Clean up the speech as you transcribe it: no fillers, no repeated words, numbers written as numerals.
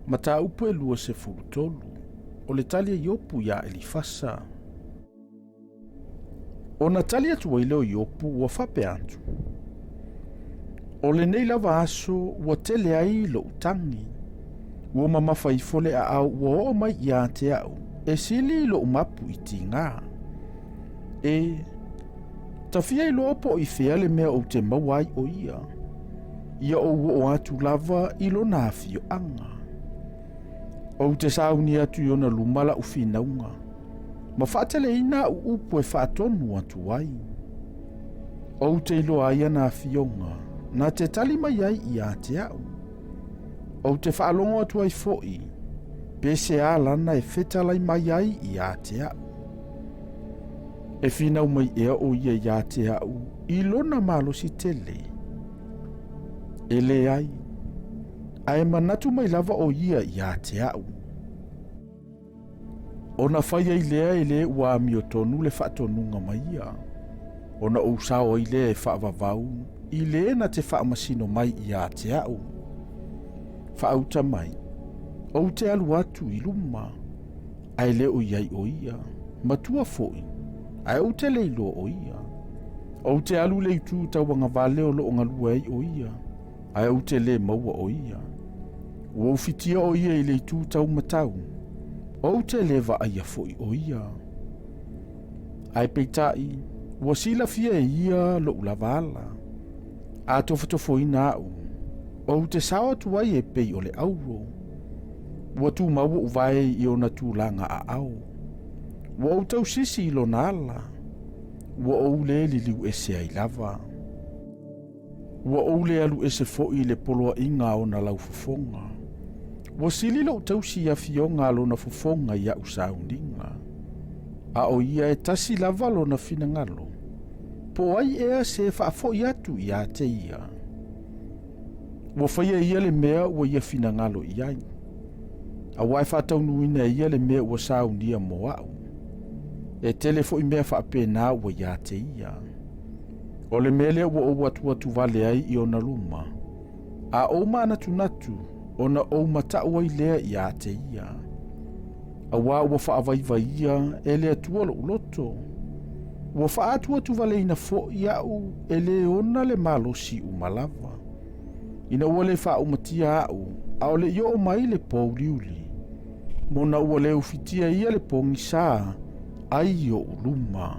Mataupu e 23, o le tali a Iopu iā Elifasa. Ona tali atu ai lea o Iopu ua faapea atu, O lenei lava aso ua tele ai lou tagi, ua mamafa ifo le aao ua oo mai ia te au, e sili lou mapu i tiga. E, ta fia iloa po o i fea le mea ou te maua ai o ia, ia ou oo atu lava i lona afioaga. Ou te sauni atu i ona luma lau finauga, ma faateleina au upu e faatonu atu ai. Ou te iloa ai ana afioga, na te tali mai ai ia te au. Ou te faalogo atu ai foi, pe se a lana e fetalai mai ai ia te au. E finau mai ea o ia ia te au i lona malosi tele? E leai, ae manatu mai lava o ia ia te au. Ona fai ai lea e le ua amiotonu le faatonuga mai ia, ona ou sao ai lea e faavavau i le na te faamasino mai ia te au. Faauta mai, ou te alu atu i luma, ae le o i ai o ia, matua foi, ae ou te le iloa o ia. Ou te alu i le itu tauagavale o lo o galue ai o ia, ae ou te lē maua o ia. Ua ou fitia o ia i le itu taumatau, ou te lē vaaia foi o ia. Ae peitai, ua silafia e ia lou lava ala. A tofotofoina au, ou te sao atu ai e pei o le auro. Ua tumau ou vae i ona tulaga aao. Ua ou tausisi i lona ala, ua ou lē liliu ese ai lava. Ua ou le alu ese foi i le poloaiga a ona laufofoga. Ua sili lou tausi i afioga a lona fofoga i a'u sauniga. A o ia e tasi lava lona finagalo, po o ai ea se faafoi atu ia te ia. Ua faia e ia le mea ua ia finagalo i ai, aua e faataunuuina e ia le mea ua saunia mo a'u. E tele foi mea faapena ua ia te ia. O le mea lea ua ou atuatu vale ai i ona luma, a ou manatunatu ona ou mata'u ai lea ia te ia. Auā ua faavaivaiia e le Atua lo'u loto, ua faaatuatuvaleina fo'i a'u e le ona le malosi uma lava. Ina ua le faaumatia a'u, a o le i oo mai le pōuliuli, mona ua le ufitia ia le pogisa ai i o'u luma.